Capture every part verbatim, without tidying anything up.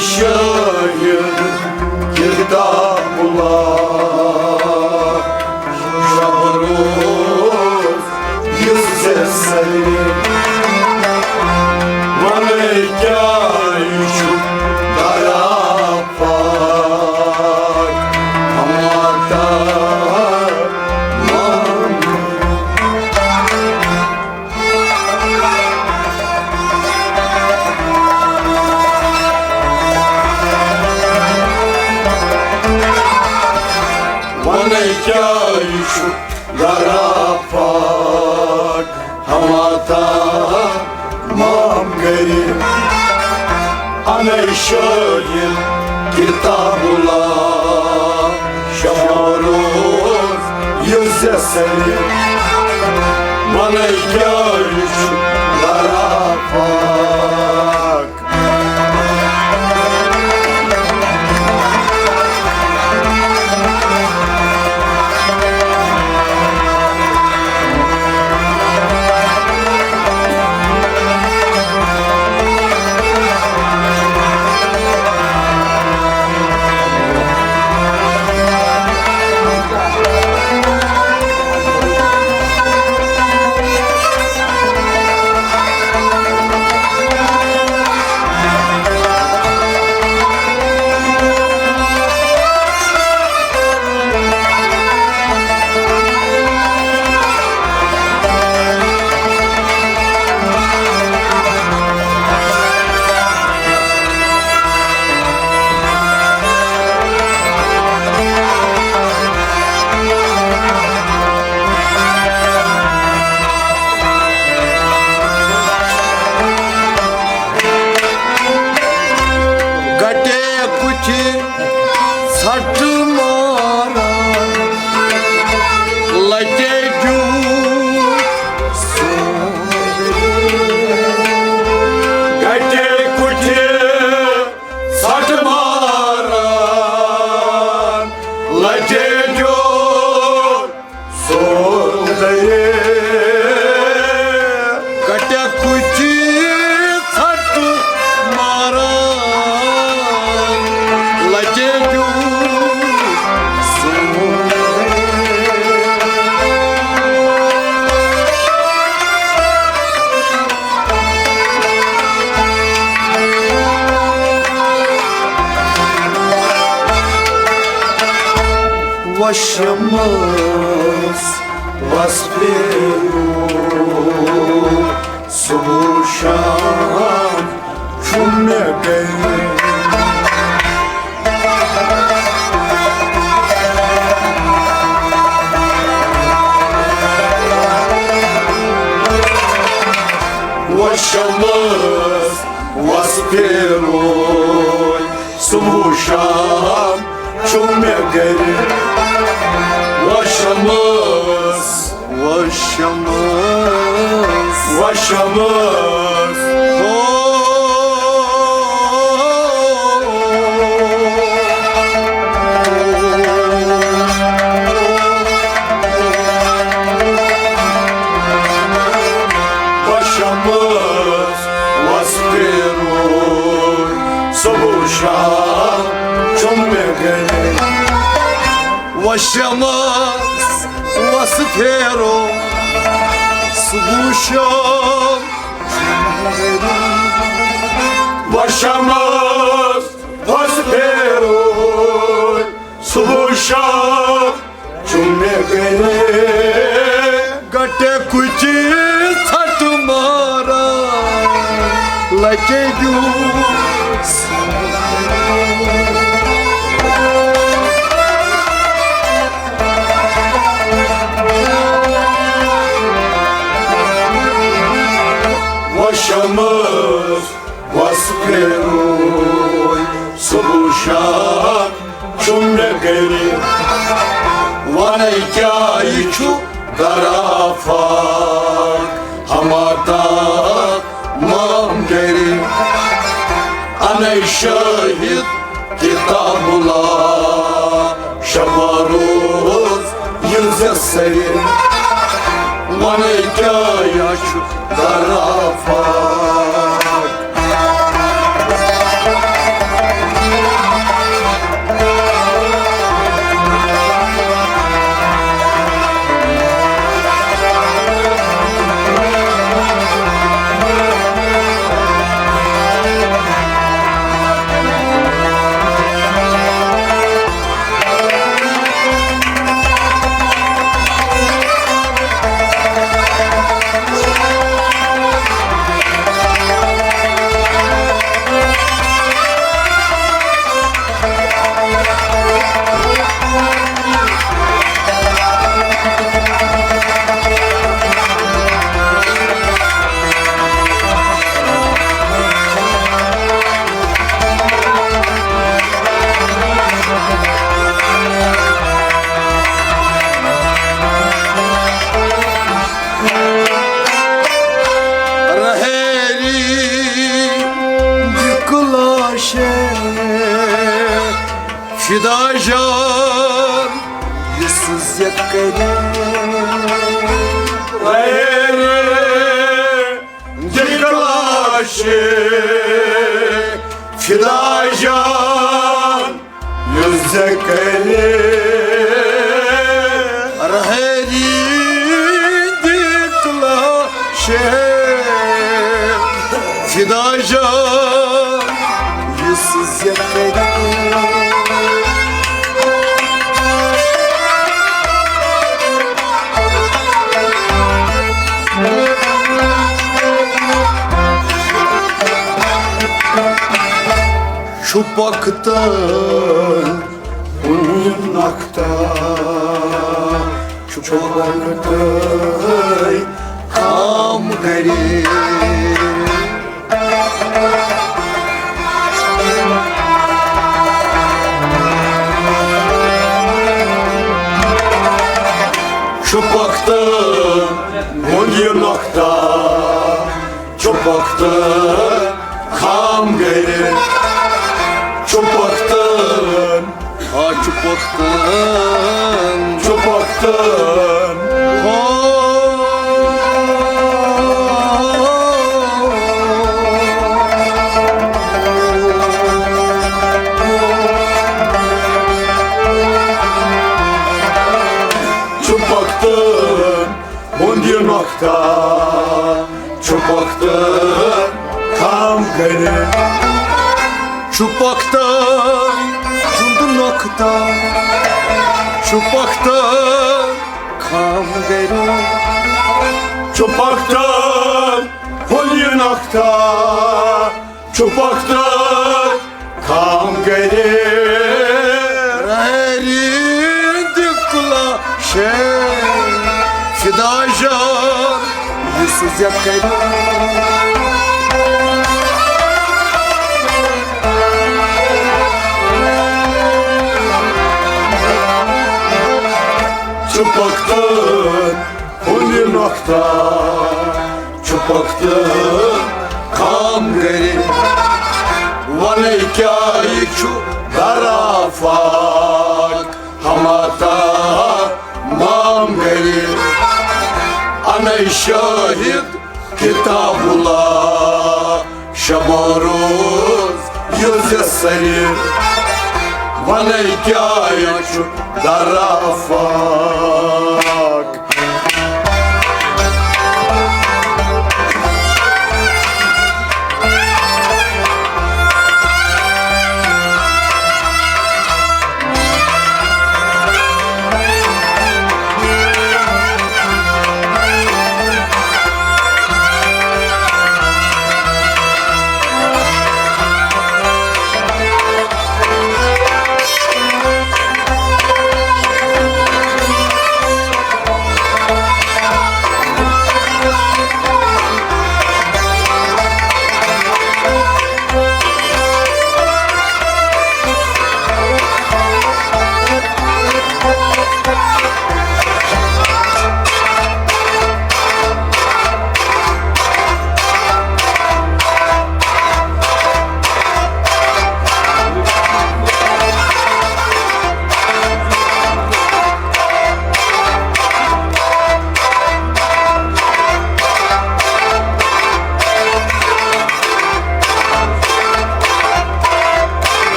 شٲہِد کِردار بُلا، شب روز یُس ژےٚ سَرِ۔ وَنے کیٛاہ یہِ چھُ درا پاک، ہماتا مانگ۔ وَنے کیٛاہ یہِ چھُ درا پاک، ہماتا مام گری۔ اَنے شٲہِد کِردار بُلا، شب روز یُس ژےٚ سَرِ۔ وَنے کیٛاہ یہِ چھُ درا پاک۔ گٹے کچھ ژھٹ ماران، لچے جوٗ۔ گٹے کچھ ژھٹ ماران، لچے جوٗ۔ سوندرے۔ کٹیا کچی ژھٹ ماران، لچے جوٗ۔ سوندرے۔ وشمس وس پھیرو، صبح شام چھُ مےٚ گرِ۔ وشمس وس پھیرو، صبح شام چھُ مےٚ گرِ۔ وشمس، وشمس، وشمس۔ او۔ وشمس وس پھیرو، صبح شام چھُ مےٚ گرِ۔ وشمس وس پھیرو، صبح شام۔ وشمس وس پھیرو، صبح شام چھُ مےٚ گرِ۔ گٹے کچی ژھٹ ماران، لچے جوٗ۔ وشمس وس پھیرو، صبح شام چھُ مےٚ گرِ۔ ونے کیٛاہ یہِ چھُ درا پاک، ہماتا مام گرِ۔ انے شٲہِد کِردار بُلا، شب روز یِن زِ سرِ۔ ونے کیٛاہ یہِ چھُ درا پاک۔ فدا جان، یُس زِ کرِ دِکلاشے، فدا جان، یُس زِ کرِ رہری دِکلاشے، فدا جان، یُس زِ کرِ۔ چھُ پۄختہٕ ہُنٛد نۄختہٕ، چھُ پۄختہٕ خام گرے۔ چھُ پۄختہٕ ہُنٛد یہِ نۄختہٕ، چھُ پۄختہٕ خام گرِ، چھُ پۄختہٕ، آ، چھُ پۄختہٕ، چھُ پۄختہٕ۔ ہو۔ چھُ پۄختہٕ ہُنٛد یہِ نۄختہٕ، چھُ پۄختہٕ خام گرِ۔ چھُ پۄختہٕ ہُنٛد نۄختہٕ، چھُ پۄختہٕ خام گرِ۔ چھُ پۄختہٕ ہُنٛد یہِ نۄختہٕ، چھُ پۄختہٕ خام گرِ۔ رہری دِکلاشے، فدا جان، یُس زِ کرِ۔ چھُ پۄختہٕ ہُنٛد یہِ نۄختہٕ، چھُ پۄختہٕ خام گرِ۔ ونے کیٛاہ یہِ چھُ درافاق ہماتا مام گرِ۔ انے شاہد کتاب اللہ شب و روز یُس زِ سرِ۔ ونے کیٛاہ یہِ چھُ درافاق۔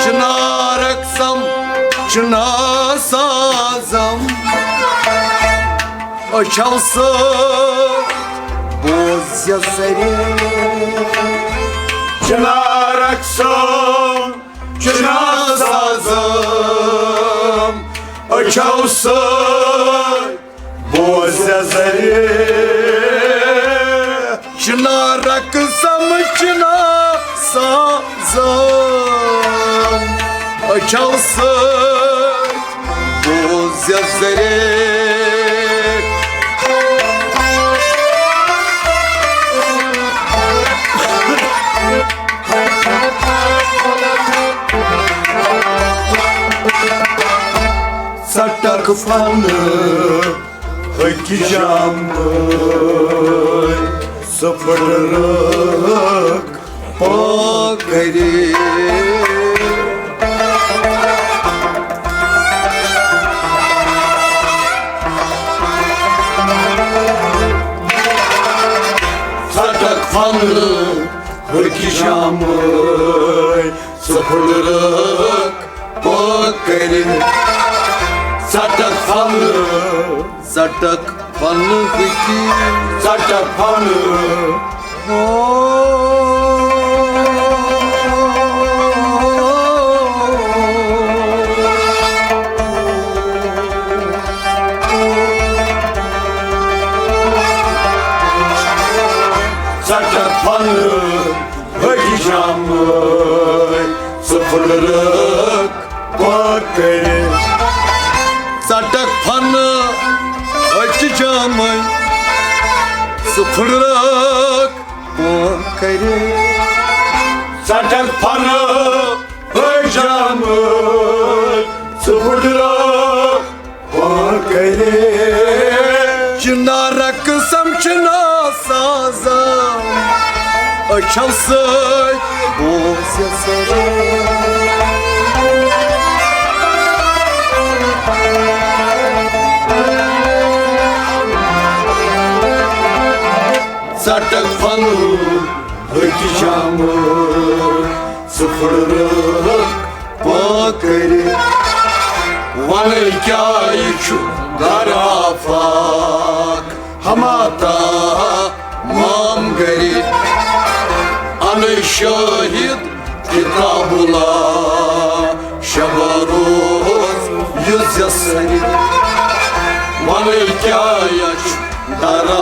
چنارک سم، چنا سازم، أچھو سۭتۍ بوز زِ زرِ۔ چنارک سم، چنا سازم، أچھو سۭتۍ بوز زِ زرِ۔ چنارک سم، چنا سازم، أچھو سۭتۍ بوز زِ زرِ۔ ژٹکھ فن أکۍ جامہٕ۔ ژٕ پھٕٹرٲوٕکھ پاک کٔرِتھ۔ ژٹکھ پنہٕ ۂٹۍ جامہٕ، ژٕ پھٕٹرٲوٕکھ پاک کٔرِتھ۔ ژٹکھ پنہٕ، ژٹکھ پنہٕ ۂٹۍ، ژٹکھ پنہٕ۔ ژٹکھ پنہٕ ۂٹۍ جامہٕ، ژٕ پھٕٹرٲوٕکھ پاک کٔرِتھ۔ ژٹکھ پنہٕ ۂٹۍ جامہٕ، ژٕ پھٕٹرٲوٕکھ پاک کٔرِتھ۔ ژٹکھ پنہٕ ۂٹۍ جامہٕ، ژٕ پھٕٹرٲوٕکھ پاک کٔرِتھ۔ چنارک سمکھِ نا سازا، أچھو سۭتۍ بوز یہِ سورُے۔ ژٹکھ پنہٕ ۂٹۍ جامہٕ، ژٕ پھٕٹرٲوٕکھ پاک کٔرِتھ۔ وَنَے کیٛاہ یہِ چھُ گرٕ آفاق، ہماتا مام گرِ۔ اَنَے شٲہِد کتاب اللہ شبہ روز یُس زِ سٔرِتھ۔ وَنَے کیٛاہ یہِ چھُ گرٕ آفاق۔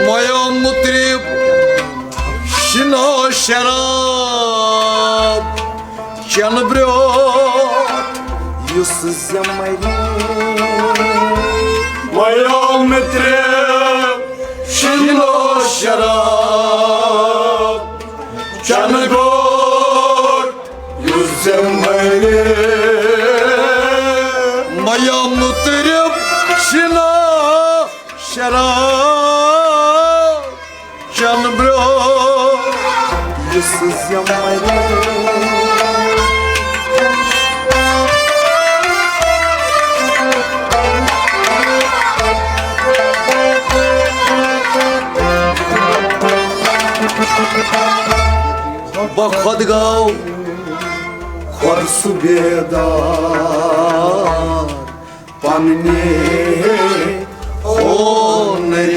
مَیو مُطرِب شِنو شراب چٮ۪نہٕ برٛونٛہہ یُس زِ مَرِ۔ مَیو مُطرِب شِنو شراب چٮ۪نہٕ برٛونٛہہ یُس زِ مَرِ۔ مَیو مُطرِب شِنو شراب چٮ۪نہٕ برٛونٛہہ یُس زِ مَرِ۔ بخۄد گوٚو خۄد سُہ بیدار پننہِ ہونرِ۔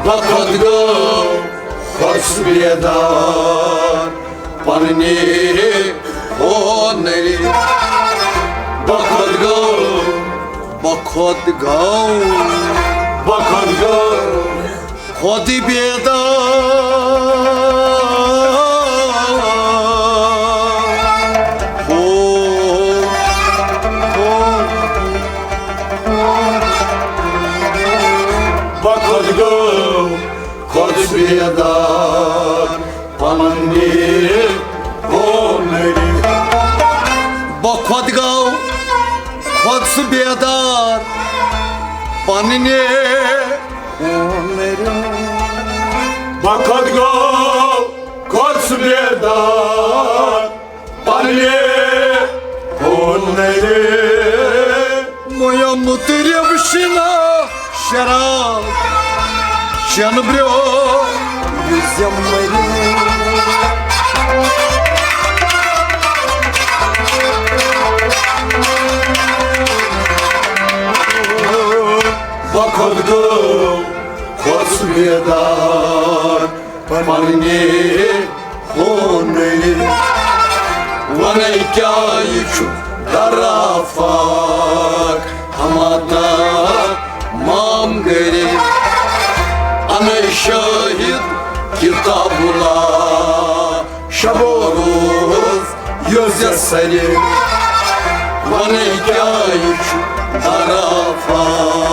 بخۄد گوٚو خۄد سُہ بیدار پننہِ ہونرِ۔ بخۄد گوٚو، بخۄد گوٚو، بخۄد گوٚو خۄد بیدار۔ ہو، ہو، ہو۔ بخۄد گوٚو خۄد بیدار پننہِ ہونرِ۔ بخۄد گوٚو خۄد سُہ بیدار پننہِ خۄد گوٚو کھوٚت سُہ بیدار پننہِ ہُنرِ۔ مۄیا مُطرب شِنا شراب چٮ۪نہٕ برٛونٛہہ وِزِ مَرِ۔ بخود گوٚو کھوٚت سُہ بیدار پننہِ ہُنرِ۔ ونے کیٛاہ یہِ چھُ در آفاق، ہماتا مام گرِ۔ انے شاہد کتاب اللہ، شب و روز یوز سرِ۔ ونے کیٛاہ یہِ چھُ در آفاق۔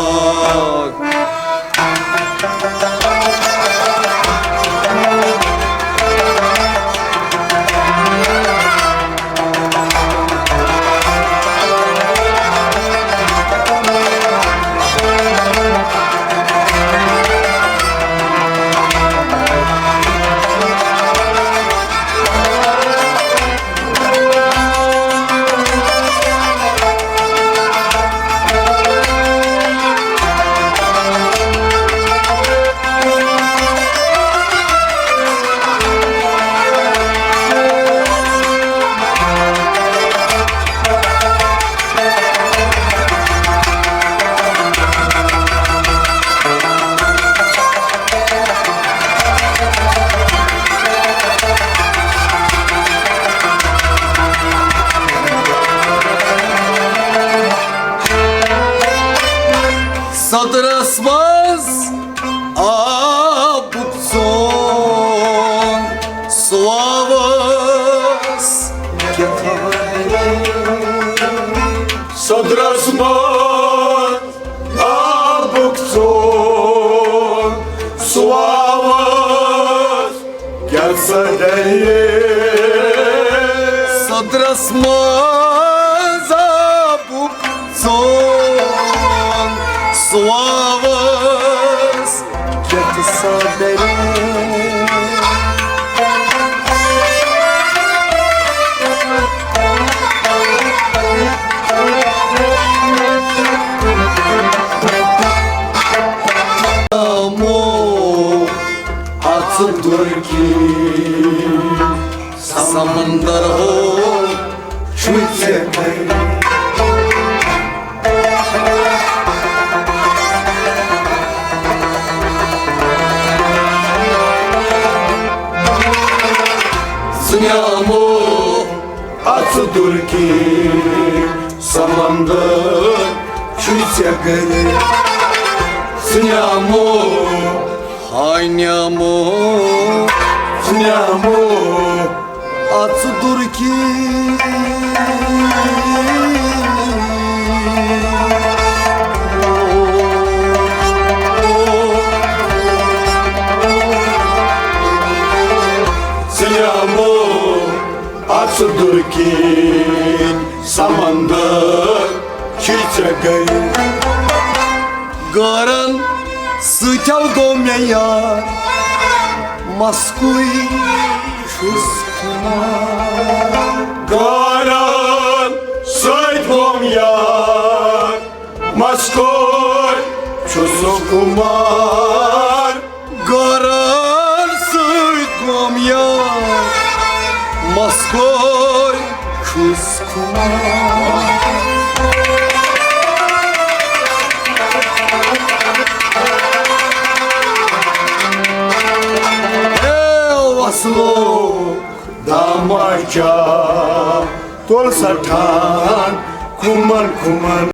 صدرس منٛز آبُک ژوٚن سُہ آواز کیٛاہ تھاوِ؟ صدرس منٛز آبُک ژوٚن سُہ آواز کیٛاہ ژٕ ڈرِ؟ صدرس منٛز آبُک ژوٚن سُہ آواز کیٛاہ ژٕ ڈرِ؟ نامو اژ دُرکی سمندر ہو چھُ ژےٚ گرِ۔ ژٕ نیامو اژ دُرکی سمندر چھُے ژےٚ گرِ۔ ژٕ نیامو، ہاے نیامو، ژٕ نیامو اژ دُرکی۔ ژٕ نیامو اژ دُرکی سمندر چھُے ژےٚ گرِ۔ غٲرن سۭتۍ گوٚو مےٚ یار، مسکوٗے چھُس خُمار۔ غٲرن سۭتۍ گوٚو مےٚ یار، مسکوٗے چھُس خُمار۔ غٲرن سۭتۍ گوٚم یار، مسکوٗے چھُس خُمار۔ اے وصلو داماچا، تُل سا ٹھان کُمن کُمن